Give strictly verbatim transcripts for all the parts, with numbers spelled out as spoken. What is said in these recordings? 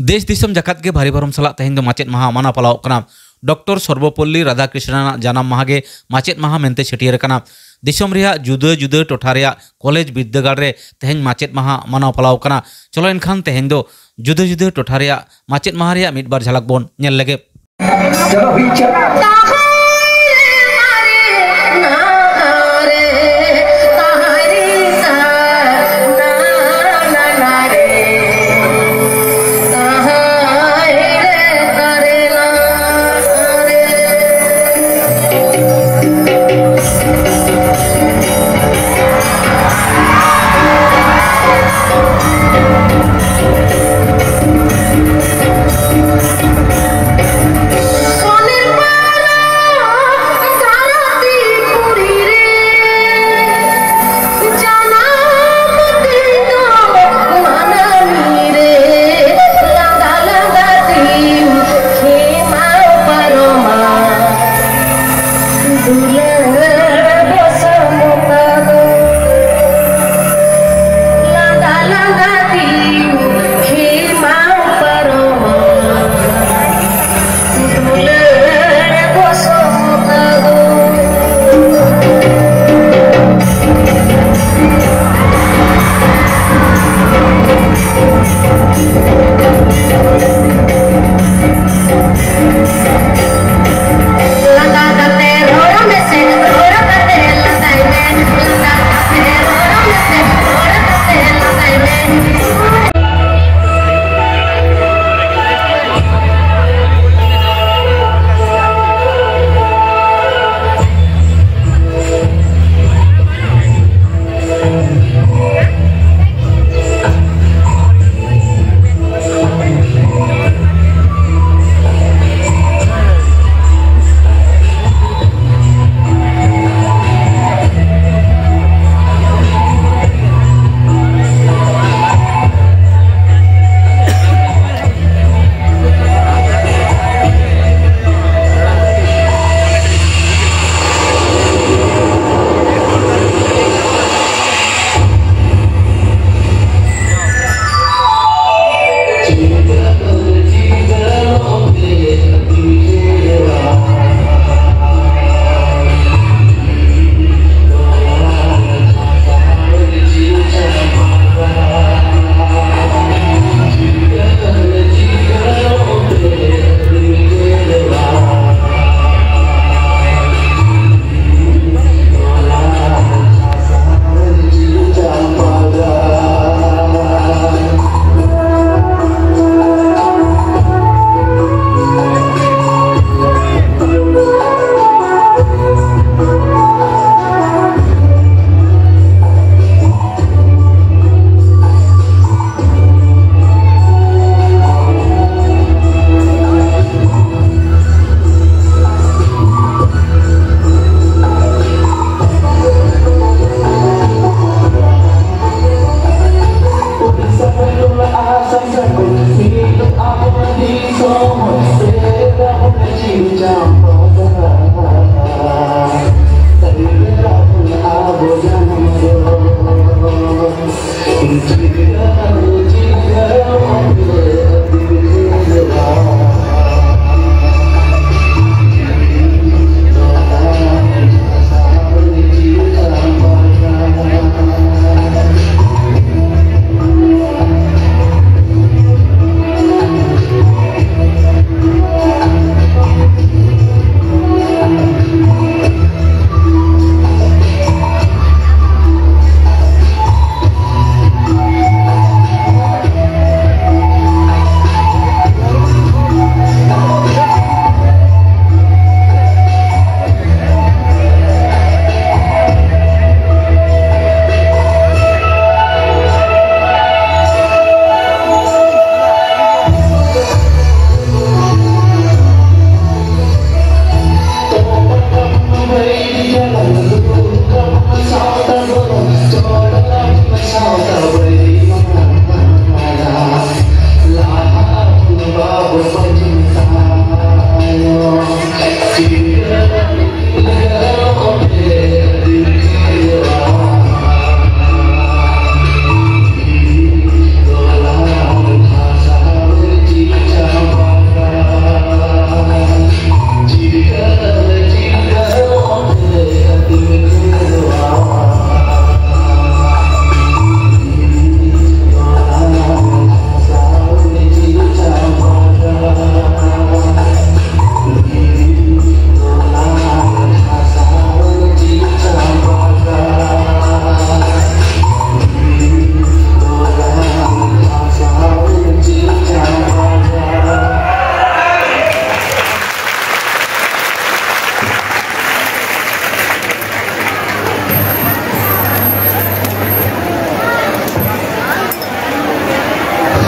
ᱫᱮᱥ ᱫᱤᱥᱚᱢ ᱡᱟᱠᱟᱛ ᱜᱮ ᱵᱷᱟᱨᱤ ᱵᱷᱟᱨᱚᱢ ᱥᱟᱞᱟᱜ ᱛᱮᱦᱮᱧ ᱫᱚ ᱢᱟᱪᱮᱫ ᱢᱟᱦᱟ ᱢᱟᱱᱟᱣ ᱯᱟᱞᱟᱣᱚᱜ ᱠᱟᱱᱟ᱾ ᱰᱚᱠᱴᱚᱨ ᱥᱚᱨᱵᱚᱯᱚᱞᱞᱤ ᱨᱟᱫᱷᱟᱠᱨᱤᱥᱱᱟᱱᱟᱜ ᱡᱟᱱᱟᱢ ᱢᱟᱦᱟ ᱜᱮ ᱢᱟᱪᱮᱫ ᱢᱟᱦᱟ ᱢᱮᱱᱛᱮ ᱪᱷᱟᱹᱴᱭᱟᱹᱨ ᱟᱠᱟᱱᱟ᱾ ᱫᱤᱥᱚᱢ ᱨᱮᱭᱟᱜ ᱡᱩᱫᱟᱹ ᱡᱩᱫᱟᱹ ᱴᱚᱴᱷᱟ ᱨᱮᱭᱟᱜ ᱠᱚᱞᱮᱡᱽ ᱵᱤᱨᱫᱟᱹᱜᱟᱲ ᱨᱮ ᱛᱮᱦᱮᱧ ᱢᱟᱪᱮᱫ ᱢᱟᱦᱟ ᱢᱟᱱᱟᱣ ᱯᱟᱞᱟᱣ ᱠᱟᱱᱟ᱾ ᱪᱚᱞᱚ ᱮᱱᱠᱷᱟᱱ ᱛᱮᱦᱮᱧ ᱫᱚ ᱡᱩᱫᱟᱹ ᱡᱩᱫᱟᱹ ᱴᱚᱴᱷᱟ ᱨᱮᱭᱟᱜ ᱢᱟᱪᱮᱫ ᱢᱟᱦᱟ ᱨᱮᱭᱟᱜ ᱢᱤᱫ ᱵᱟᱨ ᱡᱷᱟᱞᱟᱠ ᱵᱚᱱ ᱧᱮᱞ ᱞᱮᱜᱮ᱾ ᱪᱚᱞᱚ ᱦᱩᱭ ᱪᱮᱫ᱾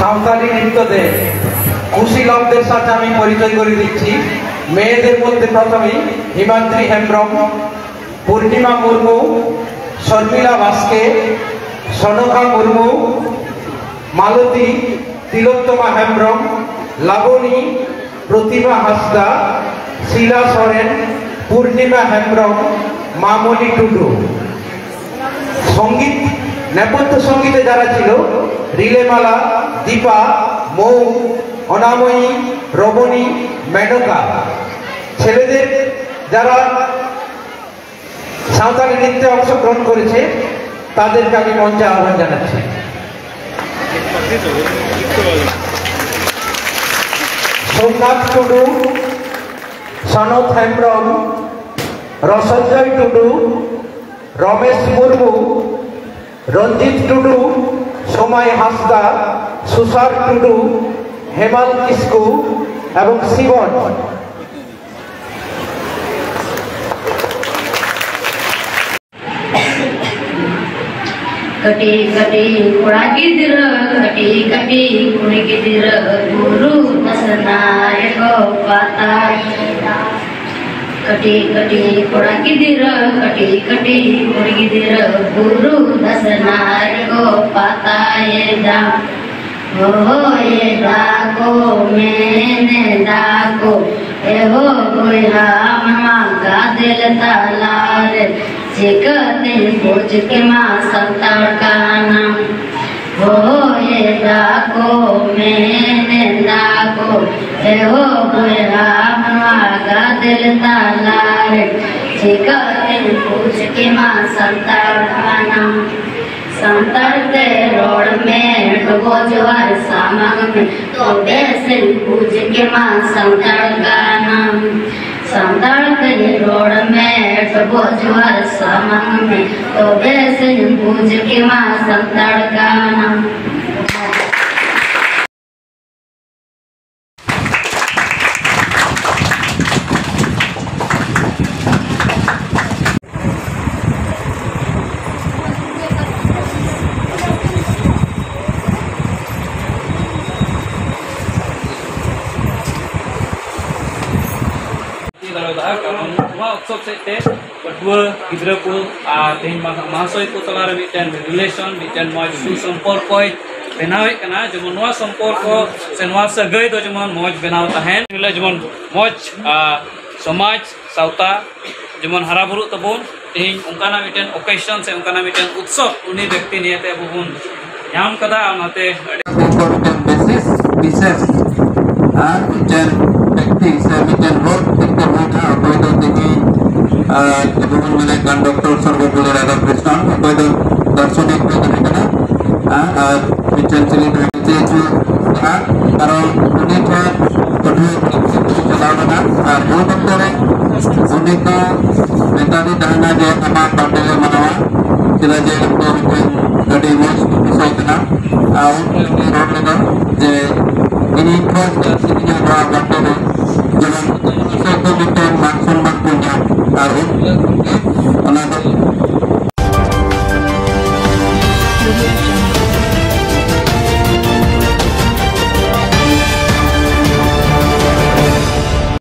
সাঁওতালি নৃত্যতে কুশীলবদের সাথে আমি পরিচয় করে দিচ্ছি। মেয়েদের মধ্যে প্রথমেই হিমাদ্রি হেমব্রম, পূর্ণিমা মুর্মু, শর্মিলা বাস্কে, সনকা মুর্মু, মালতী, তিলোত্তমা হেমব্রম, লাবণী, প্রতিমা হাঁসদা, শিলা সরেন, পূর্ণিমা হেমব্রম, মামনি টুডু। সঙ্গীত, নেপথ্য সঙ্গীতে যারা ছিল, রিলেমালা, দীপা, মৌ, অনাময়ী, রমণী, মেনকা। ছেলেদের যারা সাঁওতালি নৃত্যে অংশগ্রহণ করেছে, তাদেরকে আমি মঞ্চে আহ্বান জানাচ্ছি। সোমনাথ টুডু, সনৎ হেমব্রম, রসঞ্জয় টুডু, রমেশ মুর্মু, রঞ্জিত টুডু, সোমাই হাঁসদা, সুসার টুডু, হেমাল কিস্কু এবং শিবন। ᱠᱟᱹᱴᱤᱡ ᱠᱟᱹᱴᱤᱡ ᱠᱚᱲᱟ ᱜᱤᱫᱽᱨᱟᱹ, ᱠᱟᱹᱴᱤᱡ ᱠᱟᱹᱴᱤᱡ ᱠᱩᱲᱤ ᱜᱤᱫᱽᱨᱟᱹ, ᱵᱩᱨᱩ ᱫᱷᱟᱥᱱᱟ ᱨᱮᱠᱚ ᱯᱟᱛᱟᱭᱮᱫᱟ᱾ ᱠᱟᱹᱴᱤᱡ ᱠᱟᱹᱴᱤᱡ ᱠᱚᱲᱟ ᱜᱤᱫᱽᱨᱟᱹ, ᱠᱟᱹᱴᱤᱡ ᱠᱟᱹᱴᱤᱡ ᱠᱩᱲᱤ ᱜᱤᱫᱽᱨᱟᱹ, ᱵᱩᱨᱩ ᱫᱷᱟᱥᱱᱟ ᱨᱮᱠᱚ ᱯᱟᱛᱟᱭᱮᱫᱟ᱾ ᱦᱚᱦᱚᱭᱮᱫᱟ ᱠᱚ, ᱢᱮᱱᱮᱫᱟ ᱠᱚ, ᱮᱦᱳ ᱵᱚᱭᱦᱟ, ᱱᱚᱣᱟ ᱜᱟᱫᱮᱞ ᱛᱟᱞᱟᱨᱮ ᱪᱤᱠᱟᱹᱛᱤᱧ ᱵᱩᱡᱽ ᱠᱮᱢᱟ ᱥᱟᱱᱛᱟᱲ ᱠᱟᱱᱟᱢ? ᱦᱚᱦᱚᱭᱮᱫᱟ ᱠᱚ, ᱢᱮᱱᱮᱫᱟ ᱠᱚ, ᱮᱦᱳ ᱵᱚᱭᱦᱟ, ᱱᱚᱣᱟ ᱜᱟᱫᱮᱞ ᱛᱟᱞᱟᱨᱮ ᱪᱤᱠᱟᱹᱛᱤᱧ ᱵᱩᱡᱽ ᱠᱮᱢᱟ ᱥᱟᱱᱛᱟᱲ ᱠᱟᱱᱟᱢ? ᱥᱟᱱᱛᱟᱲ ᱛᱮ ᱨᱚᱲ ᱢᱮ, ᱰᱚᱵᱚᱜ ᱡᱚᱦᱟᱨ ᱥᱟᱢᱟᱝ ᱢᱮ, ᱛᱚᱵᱮ ᱥᱮᱧ ᱵᱩᱡᱽ ᱠᱮᱢᱟ ᱥᱟᱱᱛᱟᱲ ᱠᱟᱱᱟᱢ᱾ ᱥᱟᱱᱛᱟᱲ ᱛᱮ ᱨᱚᱲ ᱢᱮ, ᱰᱚᱵᱚᱜ ᱡᱚᱦᱟᱨ ᱥᱟᱢᱟᱝ ᱢᱮ, ᱛᱚᱵᱮ ᱥᱮᱧ ᱵᱩᱡᱽ ᱠᱮᱢᱟ ᱥᱟᱱᱛᱟᱲ ᱠᱟᱱᱟᱢ᱾ ᱩᱛᱥᱚᱵ ᱥᱮᱫ ᱛᱮ ᱯᱟᱹᱴᱷᱩᱣᱟᱹ ᱜᱤᱫᱽᱨᱟᱹ ᱠᱚ ᱟᱨ ᱛᱮᱦᱮᱧ ᱢᱟ ᱢᱟᱦᱟᱥᱚᱭ ᱠᱚ ᱛᱟᱞᱟᱨᱮ ᱢᱤᱫᱴᱮᱱ ᱨᱤᱞᱮᱥᱚᱱ, ᱢᱤᱫᱴᱮᱱ ᱢᱚᱡᱽ ᱥᱩᱥᱚᱢᱯᱚᱨᱠᱚᱭ ᱵᱮᱱᱟᱣᱮᱫ ᱠᱟᱱᱟ᱾ ᱡᱮᱢᱚᱱ ᱱᱚᱣᱟ ᱥᱚᱢᱯᱚᱨᱠᱚ ᱥᱮ ᱱᱚᱣᱟ ᱥᱟᱹᱜᱟᱹᱭ ᱫᱚ ᱡᱮᱢᱚᱱ ᱢᱚᱡᱽ ᱵᱮᱱᱟᱣ ᱛᱟᱦᱮᱱ, ᱡᱮᱢᱚᱱ ᱢᱚᱡᱽ ᱟᱨ ᱥᱚᱢᱟᱡᱽ ᱥᱟᱶᱛᱟ ᱡᱮᱢᱚᱱ ᱦᱟᱨᱟ ᱵᱩᱨᱩᱜ ᱛᱟᱵᱚᱱ᱾ ᱛᱮᱦᱮᱧ ᱚᱱᱠᱟᱱᱟᱜ ᱢᱤᱫᱴᱮᱱ ᱳᱠᱮᱥᱚᱱ ᱥᱮ ᱚᱱᱠᱟᱱᱟᱜ ᱢᱤᱫᱴᱮᱱ ᱩᱛᱥᱚᱵ ᱩᱱᱤ ᱵᱮᱠᱛᱤ ᱱᱤᱭᱟᱹᱛᱮ ᱟᱵᱚ ᱵᱚᱱ ᱧᱟᱢ ᱠᱟᱫᱟ, ᱟᱨ ᱚᱱᱟᱛᱮ ᱟᱹᱰᱤ ᱢᱤᱫᱴᱮᱱ ᱵᱤᱥᱮᱥ, ᱵᱤᱥᱮᱥ ᱟᱨ ᱢᱤᱫᱴᱮᱱ ᱵᱮᱠᱛᱤ ᱥᱮ ᱢᱤᱫᱴᱮᱱ ᱦᱚᱲ ᱛᱤᱨᱠᱟᱹ ᱵᱷᱟᱜᱟ ᱚᱠᱚᱭ ᱫᱚ ᱛᱮᱦᱮᱧ, ᱟᱨ ᱟᱵᱚ ᱵᱚᱱ ᱢᱮᱱᱮᱫ ᱠᱟᱱ ᱰᱚᱠᱴᱚᱨ ᱥᱚᱨᱵᱚᱯᱚᱞᱞᱤ ᱨᱟᱫᱷᱟᱠᱨᱤᱥᱱᱚᱱ, ᱚᱠᱚᱭ ᱫᱚ ᱫᱟᱨᱥᱚᱱᱤᱠ ᱦᱚᱸ ᱛᱟᱦᱮᱸ ᱠᱟᱱᱟ, ᱟᱨ ᱢᱤᱫᱴᱮᱱ ᱪᱤᱞᱤ ᱛᱟᱦᱮᱸ ᱠᱟᱱᱟ, ᱠᱟᱨᱚᱱ ᱩᱱᱤ ᱴᱷᱮᱱ ᱯᱟᱹᱴᱷᱩᱣᱟᱹ ᱠᱚ ᱪᱟᱞᱟᱣ ᱞᱮᱱᱟ ᱟᱨ ᱩᱱ ᱚᱠᱛᱚ ᱨᱮ ᱩᱱᱤ ᱠᱚ ᱢᱮᱛᱟᱫᱮ ᱛᱟᱦᱮᱱᱟ ᱡᱮ ᱟᱢᱟᱜ ᱵᱟᱨᱛᱷᱰᱮ ᱞᱮ ᱢᱟᱱᱟᱣᱟ, ᱪᱮᱫᱟᱜ ᱡᱮ ᱩᱱᱤ ᱫᱚ ᱢᱤᱫᱴᱮᱱ ᱟᱹᱰᱤ ᱢᱚᱡᱽ ᱵᱤᱥᱚᱭ ᱠᱟᱱᱟ᱾ ᱟᱨ ᱩᱱᱤ ᱨᱚᱲ ᱞᱮᱫᱟ ᱡᱮ ᱤᱧᱤᱧ ᱠᱷᱚᱡᱽ ᱠᱟᱱᱟ ᱛᱮᱦᱮᱧᱟᱜ ᱱᱚᱣᱟ ᱵᱟᱨᱛᱷᱰᱮ